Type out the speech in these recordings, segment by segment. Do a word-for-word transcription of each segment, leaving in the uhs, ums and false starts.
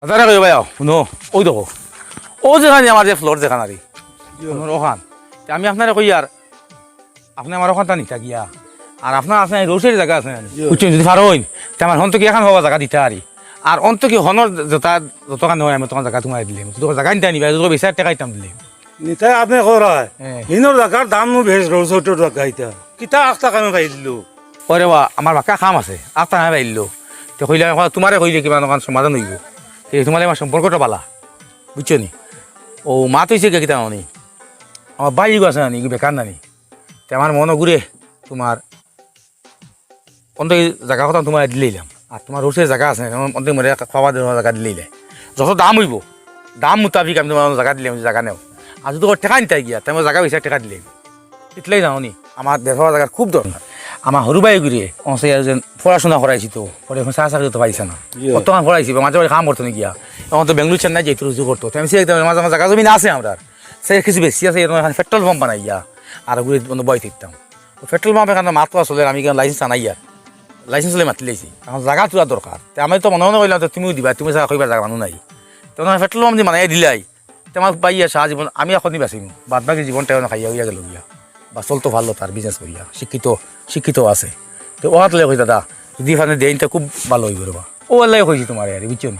আচ্ছা, রাখো ভাই, আও, হুনো, ওই দেখো, ও যেখানে আমার যে plot যেখান আরি, হুনো, ওখান। তে আমি আপনারে কইয়ার, আপনে আমার ওখানটা নিতা গিয়া, আর আপনার আছে না, রোষের জাগা আছে না, জি। বুঝছেন, যদি পারইন, তে আমার হন তো কি এখন হওয়া জাগা দিতা আরি, আর অন্ত কি হনর যেটা, যতখান হয় আমি তখন জাগা তোমার দিলাম, যদি জাগা নিতে নিবা, যদি বেশি টেকা দিতাম দিলাম। নিতাই আপনে করায়। হ্যাঁ। হিনর জাগার দাম নু বেশ রোজ অটোর জাগা ইতা। কিতা আখতা কামে পাইলো? ওরে বা, আমার বাক্কা কাম আছে। আখতা কামে পাইলো। তে কইলে, এখন তোমারে কইলে কিবা নখান সমাধান অইবো। তে তোমার আমার সম্পর্কটা বালা। বুঝছো নি? ও মাত অইছে কে কিতা নানি? আমার ভাই ইগু আছে নানি, ইগু বেকার নানি। তে আমার মনো ঘুরে তোমার অন্তে জাগা কথা তোমার দিলাইলাম। আর তোমার রোষের জাগা আছে, অন্তে মরে খাওয়া দেওয়া জাগা দিলাইলে। যত দাম অইবো, দাম মোতাবিক আমি তোমার জাগা দিলাম, জাগা নেও। আর যদি টেকা নিতে গিয়া, তাই আমার জাগা বেশি টেকা দিলাম। ইতলাই জানো নি, আমার দেড় জাগার খুব দরকার। আমার হুরু ভাই ঘুরে, অনসে যেন পড়াশোনা করাইছি তো, পরে এখন চা চাকরি তো পাইছে না। জি। কতক্ষণ পড়াইছি, মাঝে মাঝে কাম করতো না গিয়া। এখন তো বেঙ্গালুরু চেন্নাই যাইতো রুজি করতো। তো আমি সেই একটা মাঝে মাঝে জাগা জমিন আছে আমরার। সে কিছু বেশি আছে, এরকম এখন পেট্রোল পাম্প বানাইয়া, আর ঘুরে বন্ধ বই থাকতাম। তো পেট্রোল পাম্প এখানে মাত্র আসলে আমি কেন লাইসেন্স আনাইয়া, লাইসেন্স হলে মাতিলাইছি। এখন জাগা তোলা দরকার। তে আমি তো মনে মনে কইলাম, তো তুমিও দিবা, তুমি ছাড়া কইবার জাগা মানুষ নাই। তো ওনার পেট্রোল পাম্প দিয়ে বানাইয়া দিলাই, তে আমার ভাইয়া সারা জীবন আমি এখন বাঁচিমু, বাদ বাকি জীবনটা এখন খাইয়া হইয়া গেল গিয়া। বা চলতো ভালো তার বিজনেস করিয়া, শিক্ষিত, শিক্ষিত আছে। তো ও হাতলে কই দাদা, যদি এখানে দেইন তে খুব ভালো হইব রে বা। ও আল্লাহ কইছি তোমার আরে, বুঝছো নি?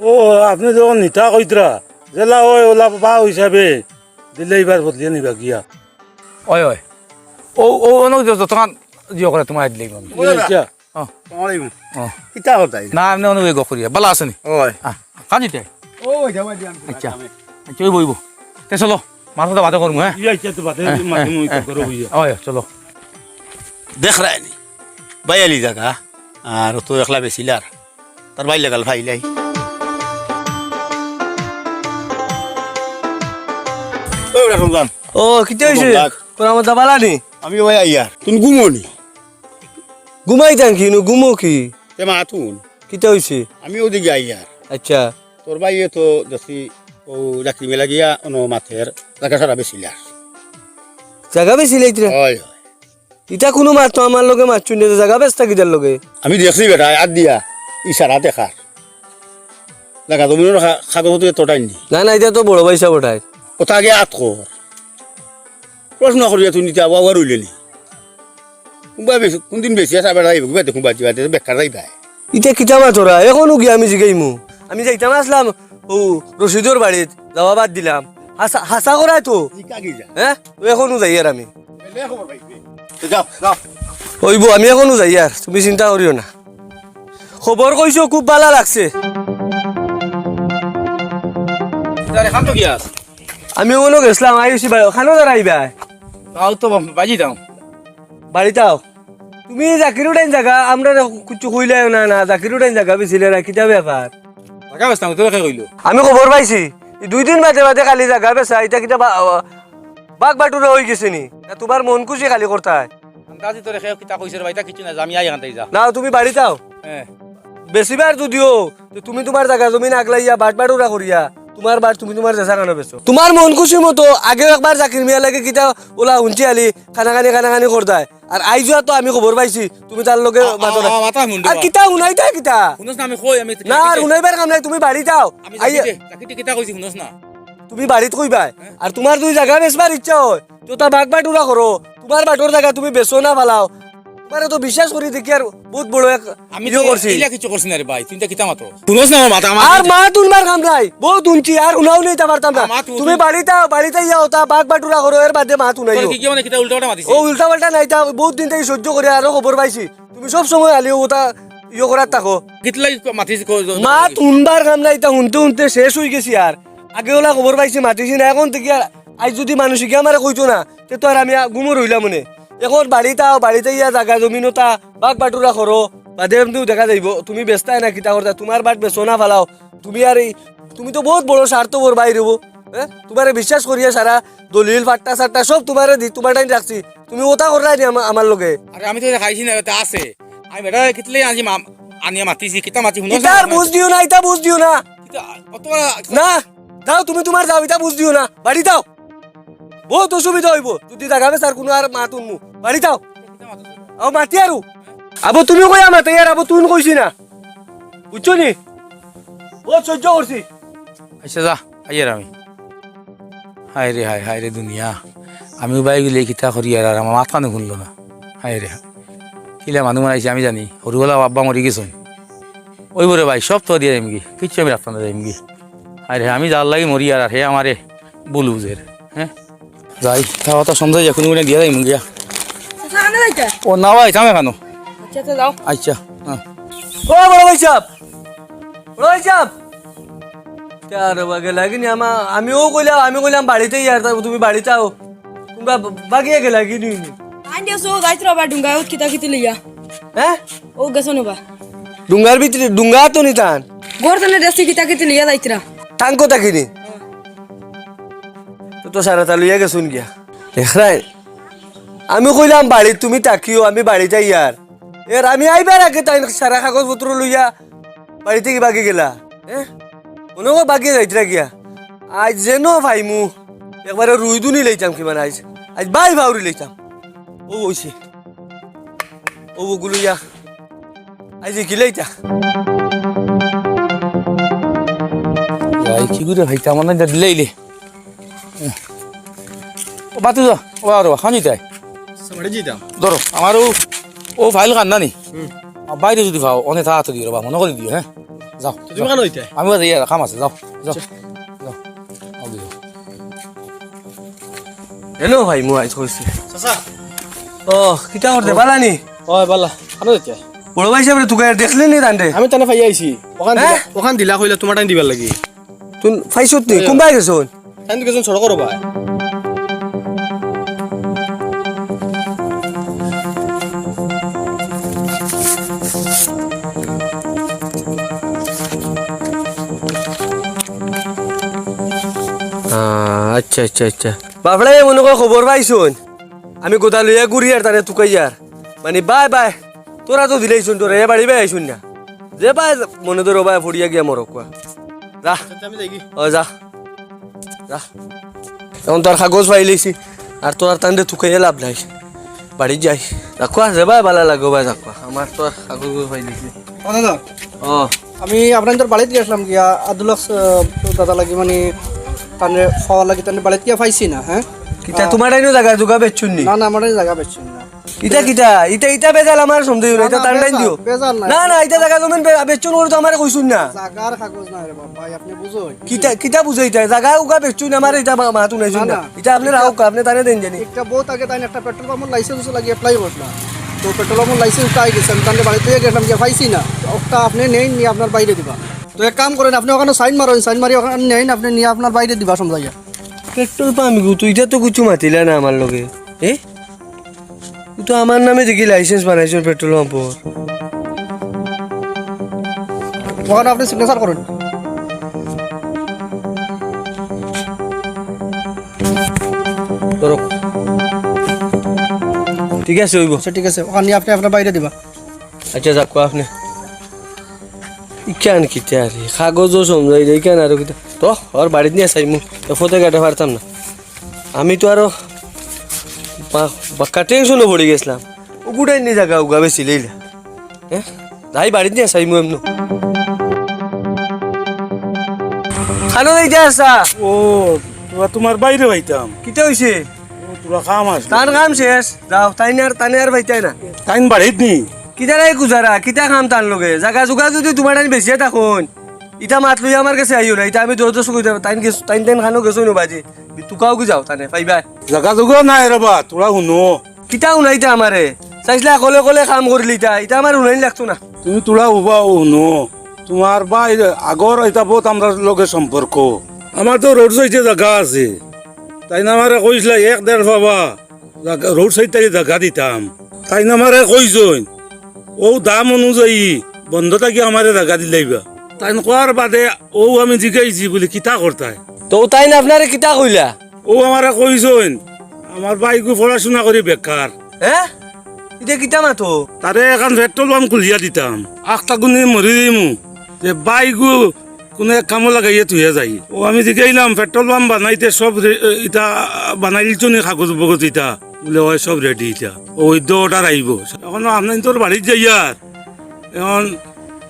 ও, আপনি যখন নিতা কইতরা, জেলা ওই ওলা বা হিসাবে দিলে এবার বদলিয়ে নিবা গিয়া। ওই, ওই। ও, ও, অনেক যত-, যতক্ষণ জিও করে তোমার দিলে আমি। ও দাদা। আচ্ছা। ও। আসসালামু আলাইকুম। ও। কিতা কথা এই? না, আপনি অনেক গো করিয়া। ভালো আছেন? ওই। আহ, কাজ দিতে? ও, ওই যাবো, যাবো, আচ্ছা। যাবো। আচ্ছা, ওই বইবো। তে চলো, মাথা তো বাদে করবো, হ্যাঁ? ইয়া, ইচ্ছা তো বাদে, হ্যাঁ, মাঝে হ্যাঁ, মুই হ্যাঁ, করো হ্যাঁ। বুঝিয়া। ওই, চলো। দেখ রায়নি, বাইয়ালি জাগা, আর তো একলা বেশিলার। তার বাইর লাগাল ফাইলাই। ওই বেটা রমজান। ও, কিতা হইছে? রমজান। তোর আমার যাবালা নি? আমি ওই আইয়ার। তুমি ঘুমো নি? ঘুমাই থাকি নু, ঘুমো কি? তে মা তুন। কিতা হইছে? আমি ওদিকে আইয়ার। আচ্ছা। তোর ভাইয়ে তো দেখছি ও চাকরি মেলা গিয়া অনো মাতের জাগা সারা বেচিলার। জাগা বেচিলাইতরা? হয়, হয়। ইতা কুনু মাত তো আমার লগে মাতছইন না, জাগা বেচতা কিতার লগে? আমি দেখছি বেটা, আত দিয়া ইশারা দেখার। লাগা জমিনর কা-, কাগজ তো এতটাই নি। না, না, ইতা তো বড় ভাই সাব ওটাই। ওটা আগে আত কর। প্রশ্ন করিয়া তুই নিতে আবার রইলে নি। কুনবা বেশি, কুনদিন বেশি আছে আবার যাইব, কুনবা দেখুন বাজি বাজি বেকার যাইবা। ইতা কিতা মাতরা? এখনো গিয়া আমি জিগাইমু। আমি যাইতাম আসলাম ও রশিদর বাড়িত, যাওয়া বাদ দিলাম। হাছা, হাছা করায় তো। ই কাকি যা। হ্যাঁ? তো এখনো যাইয়ার আমি। এলে খবর পাইবে। তো যাও, যাও। ওইবো, আমি এখনো যাইয়ার, তুমি চিন্তা করিও না। খবর কইছো, খুব ভালা লাগছে। তার এখান তো কি আস? আমি ওনো গেছলাম, আইছি ভাই, ওখানো দাঁড়াইবা। তাও তো বাজি দাও। বাড়িত আও। তুমি জাকির উঠাইন জাগা, আমরা কিচ্ছু কইলাইও না, না, জাকির উঠাইন জাগা বেচিলে না, কিতা ব্যাপার? জাগা বেচতাম, তোরে কে কইলো? আমি খবর পাইছি, ই দুই দিন বাদে বাদে খালি জাগা বেচা, ইতা কিতা বা-, বাগ বাটুরা অই গেছে নি? না, তুমার মন খুশি খালি করতায়। আন্দাজি তোরে কেউ কিতা কইছে রে বা, ইতা কিচ্ছু না, আমি আই এখান থাকি যা। না, তুমি বাড়িত আও। হ্যাঁ। বেচিবার যদিও, তে তুমি তুমার জাগা জমিন আগলাইয়া, বাট বাটুরা করিয়া, তুমার বাট তুমি তুমার যেছা খানো বেচো। তুমার মন খুশি মতো আগেও একবার জাকির মিয়ার লগে কিতা ওলা হুনছি আলি, কানাকানি, কানাকানি করতায়। আর আইজও তো আমি খবর পাইছি, তুমি তার লগে আ-, আ-, মাতো না। আ-, মাথা মুন্ডু আর বা। কিতা হুনাইতায় কিতা? হুনস না, আমি কই, আমি না, আর কিতা হুনাইবার কাম নাই, তুমি বাড়িত আও। আমি আই- জাকিরে, জাকিরে কিতা কইছি, হুনস না? তুমি বাড়িত কইবায়। হ্যাঁ। আর তুমার যদি জাগা বেচবার ইচ্ছা অয়, তে তা বাগ বাটুরা করো। তুমার বাটর জাগা তুমি বেচো না ফালাও। তুমারে তো বিশ্বাস করি দেখি আর বউত বড় এক আমি ইয়ে তো করছি। ইলা কিচ্ছু করছি না রে ভাই, তুই তো কিতা মাতো? হুনস না আমার মাত, আমার আর মাত হুনবার কাম নাই, বউত হুনছি, আর হুনাও নিতা পারতাম না। আমার মাত হুন। তুমি বাড়িত আও, বাড়িত আইয়া ওতা বাগ বাটুরা করো, এর বাদে মাত হুনাইও। তোর কি, কি মানে কিতা উল্টা পাল্টা মাতিছে? ও উল্টা পাল্টা না, ইতা বউত দিন থাকি সহ্য করি, আরো খবর পাইছি। তুমি সব সময় আলিও ওতা ইয়ে করার থাকো। কিতলাই মাতিস কো-, মাত হুনবার কাম নাই, ইতা হুনতে হুনতে শেষ অই গেছি আর। আগে ওলা খবর পাইছি, মাতিছি না, এখন থাকি আর আইজ যদি মানুষে গিয়া আমারে কইতো না, তে তো আর আমি আ-, ঘুমো রইলাম মনে। এখন বাড়িত আও, বাড়িত আইয়া জাগা জমিন ওতা বাগ বাটুরা করো, বাদে এমনিও দেখা যাইবো। তুমি বেচতায় না কিতা করতায়, তুমার বাট বেচো না ফালাও। তুমি আর এই, তুমি তো বউত বড় স্বার্থপর বাইর অইবো। হ্যাঁ? তুমারে বিশ্বাস করিয়া সারা দলিল, ফাট্টা সাট্টা সব তুমারে দি, তুমার টাইম রাখছি। তুমি ওতা কররায় নি আমা-, আমার লগে। আরে আমি তো ইতা খাইছি না, ইতা আছে। আমি বেটা কিতলে আনছি মা-, আনিয়া মাতিছি, কিতা মাতি হুনস না? ইতার বুঝ দিও না, ইতা বুঝ দিও না। কিতা, অত বড় না। যাও, তুমি তুমার যাও, ইতা বুঝ দিও না, বাড়িত যাও। বউত অসুবিধা অইবো যুদি জাগা বেচার কুনু আর মাত হুনমু। বাড়িত যাও। আও মাতি আরো। আবো তুমি কইয়া মাতে ইয়ার, আবো তুমি কইছি না। বুঝছো নি? বউত সইজ্য করছি। আইচ্ছা যা, আইয়ার আমি। হায় রে হায়, হায় রে দুনিয়া। আমি উবাই গেলে কিতা করি আর, আর আমার মাত কানে হুনলো না। হায় রে হায়। কিলা মানুষ মারাইছে আমি জানি। হুরুবালা আব্বা মরি গেছইন। অইবো রে ভাই, সব তো দিয়া যাইমগি। কিচ্ছু আমি রাখতাম না যাইমগি। আরে আমি যার লাগি মরি আর, আর হে আমারে ভুল বুঝের, হ্যাঁ? যাই, তা কথা সমঝাই যা, কুনু কুনু দিয়া যাইমু গিয়া। আচ্ছা, আনে যাইতা? ও না ভাই, থামে কেন? আচ্ছা, তো যাও। আচ্ছা, হ্যাঁ। ও বড় ভাই সাহেব, বড় ভাই সাহেব। কে আর বাগে লাগি নি আমা-, আমিও কইলাম, আমি কইলাম বাড়িত ইয়ার, তা তুমি বাড়িত আও। কুনবা বাগিয়া গেলা কি নি? আইন দিয়াছো, যাইতরা বা ডুঙ্গা, ওত কিতা কিতি লইয়া। হ্যাঁ? ও গেছো না বা? ডুঙ্গার ভিতরে, ডুঙ্গা তো নি তান। ঘর তনে দেখছি কিতা কিতি লইয়া যাইতরা। তান কথা কি নি? তো, তো সারা তা লইয়া গেছুন গিয়া। দেখরায়? আমি কইলাম বাড়িত তুমি থাকিও, আমি বাড়িত আইয়ার। এর আমি আইবার আগে তাইন সারা কাগজপত্র লইয়া বাড়ি থাকি বাগি গেলা, হ্যাঁ? মনো কয় বাগি যাইতরা গিয়া। আইজ যেন পাইমু, একবারে রুই দুনি লইতাম কি মানে আইজ। আইজ বাই বাউরি লইতাম। ও অইছে। ও ওগুলো ইয়া। আইজ কি লইতা? ভাই, কি করে ভাই, তেমন না দিলাইলে। ও বাতু যা, ও আর খানি তাই। সামনে জিতাম। ধরো, আমার ও, ও ফাইল কান্না নি। হুম। আর বাইরে যদি পাও, অনে তা হাতে দিও, বা মনে করে দিও, হ্যাঁ? যাও, তুমি যাও। কেন হইতে? আমি বাদে ইয়া, কাম আছে, যাও, যাও। আচ্ছা। যাও। আও দিও। হ্যালো ভাই, মু আইজ কইছি। চাচা। ও, কিতা করতে, ও। বালা নি? ওই বালা, কেন হইতে? বড় ভাই সাহেব, তুকাই দেখলে নি তানরে? আমি তানে পাই আইছি। ওখান হ্যাঁ? দিলা, ওখান দিলা কইলা তোমার টাইম দিবার লাগি। তুই পাইছত নি? ওই। কুনবায় গেছইন? তাইন তো গেছইন সড়কর ওবায়। আহ, আচ্ছা, আচ্ছা, আচ্ছা। বাপড়ায় মনো কয় খবর পাইছইন। আমি গোদা লইয়া ঘুরি আর তারে তুকাইয়ার। মানে, বাই, বাই। তোরা তো দিলাইছইন, তোরা এ বাড়ি বাই আইছইন না। যে বাই মনে ধরো বাই, ফড়িয়া গিয়া মরক কোয়া। যা। আচ্ছা, আমি যাই কি? ও, যা। যা। এখন তো আর কাগজ পাইলাইছি। আর তোরা তানরে তুকাইয়া লাভ নাই। বাড়ি যাই। রাখো, যে বাই বালা লাগো বাই, রাখো। আমার তো আর কাগজ পাইলাইছি। ও দাদা। ও। আমি আপনার বাড়িত গেছিলাম গিয়া, আব্দুল হক, আহ, দাদা লাগি, মানে, তানরে পাওয়ার লাগি, তানরে বাড়িত গিয়া পাইছি না, হ্যাঁ? কিতা, আহ, তোমার আইনো জাগা জুগা বেচছইন নি? না, না, আমার এই জাগা বেচছি না। ইটা কিতা? ইটা, ইটা বেজাল আমার সন্দেহ না, না, ইটা না, টান টান বেজাল, দিও। বেজাল না। না, না, ইটা জাগা জমিন বে-, বেচছইন করে তো আমারে কইছইন না। জাগার কাগজ না রে বাবা, ভাই, আপনি বুঝো। কিতা, কিতা বুঝাইতা? জাগা উগা বেচছইন আমার ইটা মা-, মাত উনাইছইন না, না। না। ইটা আপনি ইটা রাউক, আপনি তারে দেন জানি। একটা বহুত আগে তাই একটা পেট্রোল পাম্পর লাইসেন্স লাগি অ্যাপ্লাই করছিলাম। তো পেট্রোল পাম্পর লাইসেন্স পাই গেছে, আমি তানরে বাড়িত গেছিলাম গিয়া পাইছি না। ওটা আপনি নেইন, নিয়া আপনার বাইরে দিবা। তো এক কাম করেন, আপনি ওখানো সাইন মারেন, সাইন মারি ওখানো নেইন, আপনি নিয়া আপনার বাইরে দিবা সমঝাইয়া। পেট্রোল পাম্প গো, তুই ইটা তো কিছু মাতিলা না আমার লগে। এ? তুই তো আমার নামে দেখি লাইসেন্স বানাইছস পেট্রোল পাম্পর। ওখানে আপনি সিগনেচার করেন। ধরো। ঠিক আছে, অইবো। আচ্ছা, ঠিক আছে, ওখানে আপনি আপনার বাইরে দিবা। আচ্ছা, যাউক্কা আপনে। ইখান কিতা রে? কাগজও সমঝাই রে, ইখান আরো কিতা? তো, ওর বাড়িত নিয়া চাইমু। তো ফতে কাটে পারতাম না। আমি তো আরো বা-, বাক্কা টেনশনো পড়ি গেছিলাম। ও গুটাই নি জাগা উগা বেচিলাইলা। হ্যাঁ? যাই বাড়িত নিয়া চাইমু এমনে। খানো যাইতা আছা? ও, তোরা তোমার বাইরে পাইতাম। কিতা অইছে? ও, তোরা কাম আছে। তার কাম শেষ। যাও, তাইন আর, তাইন আর পাইতায় না। তাইন বাড়িত নি? কিতা নাই গুজারা, কিতা কাম তান লগে? জাগা জুগা যদি তোমার টাইম বেশি থাকইন, ইটা মাত লইয়া আমার গেছে আইও না। ইটা আমি জোর জোর কইতাম, তাইন গেছ-, তাইন তাইন খানো গেছো নো বাজে। তুকাও কি যাও, তানে পাইবা। জাগা জুগা নাই রে বা, তোরা হুনো। কিতা হুনাইতা আমারে? চাইছলা কলে কলে কাম করিলিতা, ইটা আমার হুনাইন লাগতো না। তুমি তোরা উবা হুনো। তোমার ভাই আগর ইটা বহুত আমরার লগে সম্পর্ক। আমার তো রোড সাইডে জাগা আছে। তাইন আমারে কইছলা এক দেড় বাবা। জাগা, রোড সাইড থাকি জাগা দিতাম। তাইন আমারে কইছইন, "অউ দাম অনুযায়ী বন্দ থাকি আমারে জাগা দিলাইবা।" তাইন কওয়ার বাদে অউ আমি জিগাইছি বুলি, "কিতা করতায়?" তো তাইন আপনারে কিতা কইলা? অউ আমারে কইছইন, "আমার ভাইগু পড়াশুনা করি বেকার।" হ্যাঁ? ইটা কিতা মাতো? তারে এখান পেট্রোল পাম্প খুলিয়া দিতাম। আখতা গুনি মরি দিমু। যে ভাইগু কুনু এক কামো লাগাইয়া থুইয়া যাই। ও আমি জিগাইলাম, পেট্রোল পাম্প বানাইতে সব রে-, ইতা বানাইলিছো নি কাগজ বগজ ইতা? বুলে, "অয় সব রেডি ইতা। অউ অইদ্য অর্ডার আইবো।" অখন আপনাইনতর বাড়িত যাইয়ার, অখন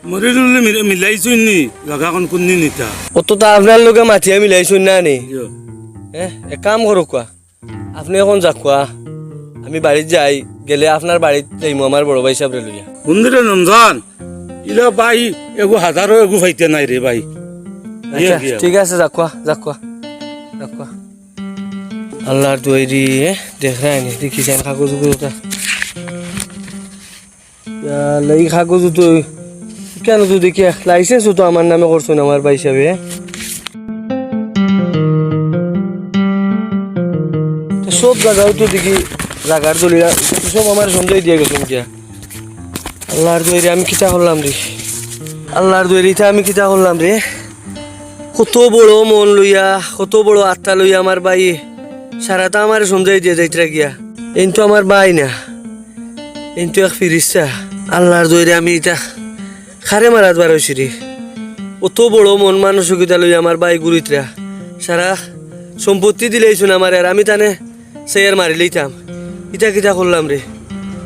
মরির উল্লে মিল-, মিলাইছইন নি, জাগা অখন কুনদিন ইতা? অতো তো আপনার লগে মাতিয়া মিলাইছইন না নি? জি। এ, এক কাম করউক্কা, আপনে অখন যাউক্কা, আমি বাড়িত যাই, গেলে আপনার বাড়িত যাইমু আমার বড় ভাইসাবরে লইয়া। হুনরে রমজান, ইলা ভাই এগু হাজারো এগু পাইতে নায় রে ভাই। আচ্ছা, ঠিক আছে, যাউক্কা, যাউক্কা, যাউক্কা। আল্লার দুয়াইরি, এ, দেখরায়নি, দেখি যাইন কাগজ উগজ ওটা। ইয়াল্লা, ই কাগজ তো, কেনে তো দেখি, লাইসেন্স তো আমার নামে করছইন আমার ভাইসাবে। তো সব জাগাও তো দেখি জাগার দলিল, সব আমারে সমজাই দিয়া গেছইন গিয়া। আল্লার দুয়াইরি, আমি কিতা করলাম রে? আল্লার দুয়াইরি, ইতা আমি কিতা করলাম রে? কত বড় মন লইয়া, কত বড় আত্মা লইয়া আমার ভাইয়ে সারাটা আমারে সমজাই দিয়া যাইতরা গিয়া। এইন তো আমার ভাই না, এইন তো এক ফিরিস্তা। আল্লার দুয়াইরি, আমি ইতা কারে মারাত বার অইছি রে? অত বড় মন মানসিকতা লইয়া আমার ভাই ঘুরিতরা, সারা সম্পত্তি দিলাইছইন আমারে, আর আমি তানে চাইয়ার মারিলাইতাম। ইতা কিতা করলাম রে?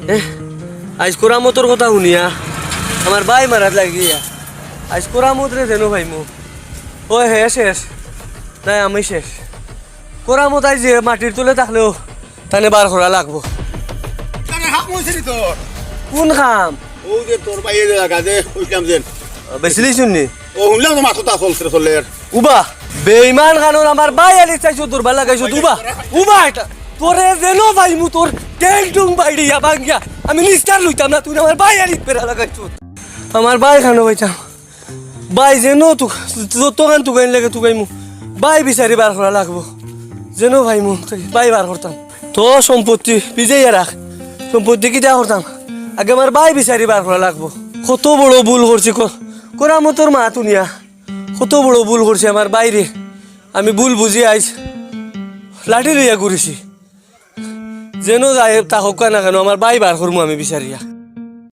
হ্যাঁ, আইজ করামতর কথা হুনিয়া আমার ভাই মারাত লাগিয়া, আইজ করামতরে যেন পাইমু। অয় হে শেষ, নায় আমি শেষ। করামত আইজ যে মাটির তলে থাকলেও তানে বার করা লাগবো। আরে, কাম অইছে নি তোর? কুন কাম? অউ যে তোর ভাইয়ে যে জাগা যে কইছলাম যে। বেচিলিছইন নি? অউ হুনলাম তো মাততা চলছে চলের। উবা, বেইমান খানোর, আমার ভাই আলিত চাইছো, দুর্বল লাগাইছো, উবা, উবা ইটা। তোরে যেন পাইমু, তোর ঠ্যাং টুং বাইড়িয়া ভাঙ্গিয়া আমি নিস্তার লইতাম না, তুই আমার ভাই আলিত বেড়া লাগাইছো। আমার ভাই খানো পাইতাম। ভাই যেন তুক-, যতখান তুকাইন লাগে তুকাইমু। ভাই বিচারি বার করা লাগবো। যেন পাইমু, ভাই বার করতাম। তো সম্পত্তি বিজাইয়া রাখ। সম্পত্তি কিতা করতাম? আগে আমার ভাই বিচারি বার করা লাগবো। কত বড় ভুল করছি, ক-, করামতর মাত হুনিয়া। কত বড় ভুল করছি আমার ভাইরে। আমি ভুল বুঝি আইজ লাঠি লইয়া ঘুরিছি। যেন যাই থাকউক্কা না কেনে, আমার ভাই বার করমু আমি বিচারিয়া।